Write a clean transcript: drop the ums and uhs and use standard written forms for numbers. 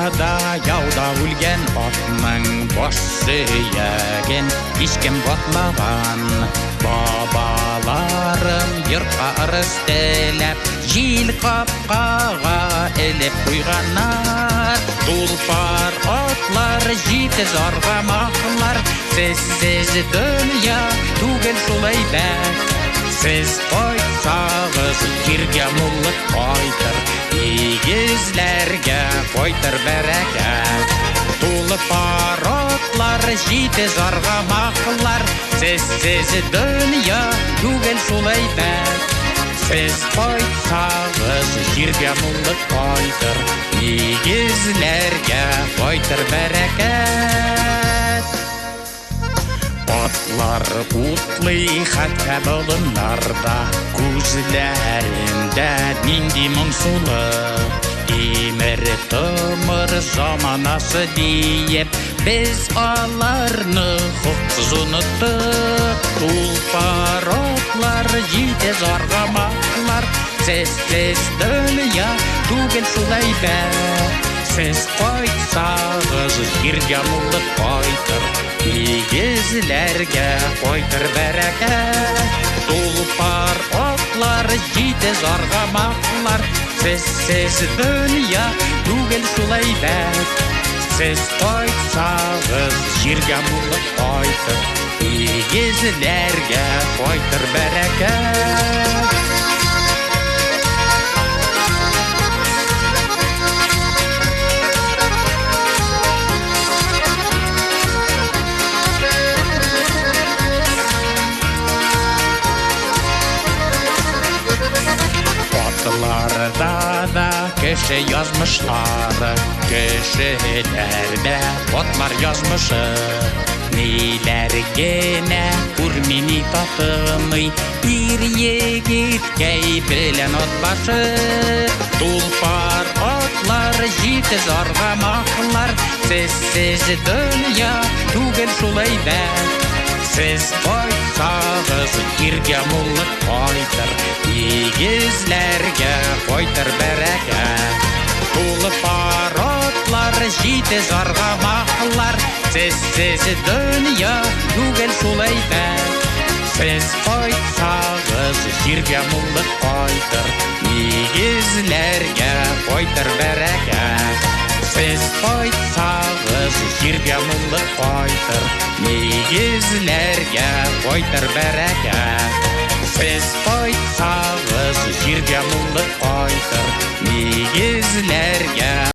Сугышта да яуда үлгән атның баш сөяген һичкем ватмаган. Бабаларым йортка ырыс теләп, җил капкага элеп куйганнар. Тулпар атлар, җитез аргамаклар, сезсез дөнья түгел шул әйбәт. Сез кайтсагыз, җиргә муллык кайтыр, нигезләргә кайтыр бәрәкәт. Тулпар атлар, җитез аргамаклар, сезсез дөнья түгел шул әйбәт. Сез кайтсагыз, җиргә муллык кайтыр, нигезләргә кайтыр бәрәкәт. Атлар утлый хәтта болыннарда, күзләрендә нинди моңсулык. Тимер томыр заманасы диеп, без аларны хоксыз оныттык. Тулпар атлар, җитез аргамаклар, сезсез дөнья түгел шул әйбәт. Сез кайтсагыз, җиргә муллык кайтыр, нигезләргә кайтыр бәрәкәт. Тулпар атлар, җитез аргамаклар, сезсез дөнья түгел шул әйбәт. Сез кайтсагыз, җиргә муллык кайтыр, нигезләргә кайтыр бәрәкәт. Атларда да кеше язмышлары, кешеләрдә атлар язмышы. Ниләр генә күрми, ни татымый, ир егеткәй белән ат башы. Тулпар атлар, җитез аргамаклар, сезсез дөнья түгел шул әйбәт. Сез кайтсагыз, җиргә муллык кайтыр, нигезләргә кайтыр бәрәкәт. Тулпар атлар, җитез аргамаклар, сезсез дөнья түгел шул әйбәт. Сез кайтсагыз, җиргә муллык кайтыр, нигезләргә кайтыр бәрәкәт. Сез кайтсагыз, җиргә муллык кайтыр, нигезләргә кайтыр бәрәкәт. Сез кайтсагыз, җиргә муллык кайтыр, нигезләргә